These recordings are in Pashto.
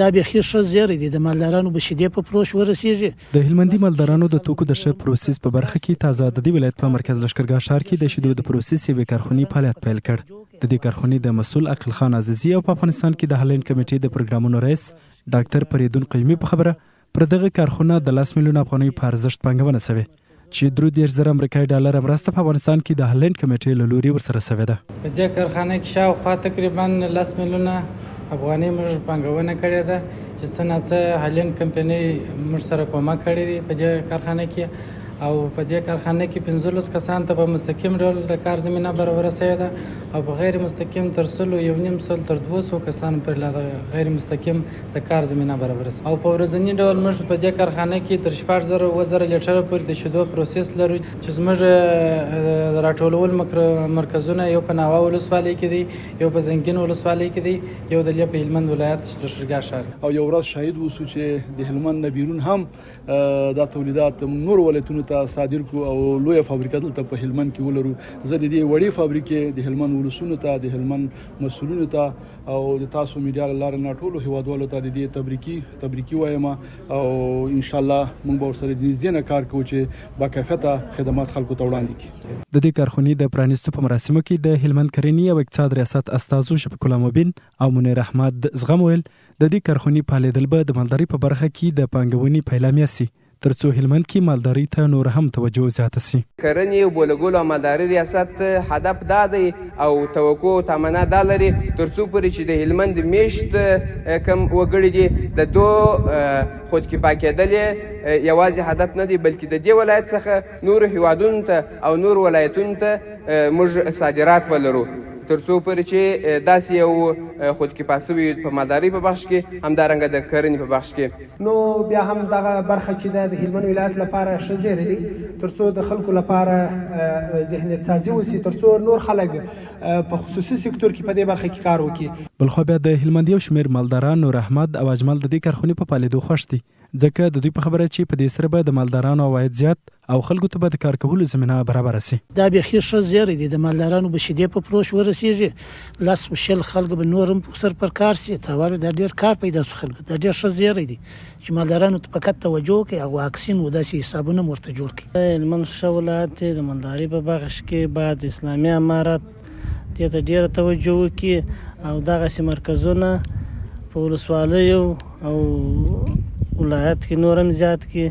دا بیخي ښه زیری دی، د مالدارانو به شیدې په فروش ورسیږي. د هلمندي مالدارانو د توکو د ښه پروسس په برخه کې تازه د دې ولایت په مرکز لښکرګاه ښار کې د شیدو د پروسس یوې کارخونې فعالیت پیل کړ. د دې کارخونې د مسؤل عقیل خان عزیزي او په افغانستان کې د هالنډ کمېټې د پروګرامونو رئیس ډاکتر فریدون قیومي په خبره پر دغه کارخونه د لس میلیونه افغانیو په ارزښت پانګونه شوې چې درو 30 زره امریکایي ډالره مرسته په افغانستان کې د هالنډ کمېټې له لوري ورسره شوې ده. په دې کارخانه کې شاوخوا تقریبا لس میلیونه افغانۍ موږ پانګونه کړې ده چې څه نا څه هالنډ کمپنۍ موږ سره کومک کړی دی په دې کارخانه کې، او په دې کارخانه کې 15 کسان ته په مستقیم ډول د کار زمینه برابره شوې ده او په غیر مستقیم تر سلو یو نیم سل تر 200 کسانو پورې لا د غیر مستقیم د کار زمینه برابره شوه. او په ورځني ډول موږ په دې کارخانه کې تر 6000 7000 لیټره پورې د شیدو پروسس لرو چې زموږ راټولول مرکزونه یو په ناوه ولسوالۍ کې دی، یو په زنګین ولسوالۍ کې دی، یو د په هلمند ولایت لښکرګاه ښار. او یو ورځ شاهد اوسو چې د هلمند نه بیرون هم دا تولیدات نور ولایتونو ته صادر کو او لویه فابریکه دلته په هلمند کې ولرو. زه د دې وړې فابریکې د هلمند ولسونو ته، د هلمند مسؤلینو ته او د تاسو میډیا له لارې نه ټولو هیوادوالو ته د دې تبریکي وایم او ان شاء الله موږ به ورسره د نږدې نه کار کوو چې باکیفیته خدمات خلکو ته وړاندې کړي. د دې کارخونې د پرانیستو په مراسمو کې د هلمند کرنې او اقتصاد ریاست استازو شفیق الله مبین او منیر احمد زغم ویل، د دې کارخونې فعالېدل به د مالدارۍ په برخه کې د پانګونې پیلامیه شي، ترڅو هلمند کې مالدارۍ ته نوره هم توجه زیاته شي. کرنې، اوبولګولو او مالدارۍ ریاست هدف دا دی او توقع او تمنا دا لري ترڅو پورې چې د هلمند میشت کم وګړي دي د دو خودکفا کېدل یې یوازې هدف نه دی، بلکې د دې ولایت څخه نورو هیوادونو ته او نورو ولایتونو ته موږ صادرات ولرو، ترڅو پورې چې داسې یو خودکفا سوي په مالدارۍ په بخش کې، همدارنګه د کرنې په بخش کې. نو بیا هم دغه برخه چې ده د هلمند ولایت لپاره ښه زیری دی، ترڅو د خلکو لپاره ذهنیت سازي وشي، ترڅو نور خلک په خصوصي سکتور کې په دې برخه کې کار وکړي. بلخوا بیا د هلمند یو شمېر مالداران نور احمد او اجمل د دې کارخونې په فعالېدو خوښ دي، ځکه د دوی په خبره چې په دې سره به د مالدارانو عواید زیات او خلکو ته به د کار کولو زمینه برابره شي. دا بیخي ښه زیری دی، د مالدارانو به شیدې په فروش ورسیږي، لس او 20 خلک به نور هم سر پر کار شي. تاوان دا ډیر کار پیدا شو خلکو، دا ډیر ښه زیری دی چې مالدارانو ته فقط توجه وکړي او واکسین و داسې حسابونه هم ورته جوړ کړي. هلمند ښه ولایت دی، د مالدارۍ په بخش کې باید اسلامي امارت دې ته ډېره توجه وکړي او دغسې مرکزونه په ولسوالیو او ولایت کې نور هم زیات کړي.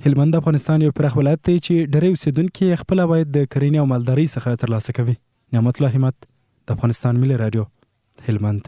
هلمند د افغانستان یو پراخ ولایت دی چې ډېری اوسېدونکي یې خپل عواید د کرنې او مالدارۍ څخه ترلاسه کوي. نعمت الله همت، د افغانستان ملي راډیو، هلمند.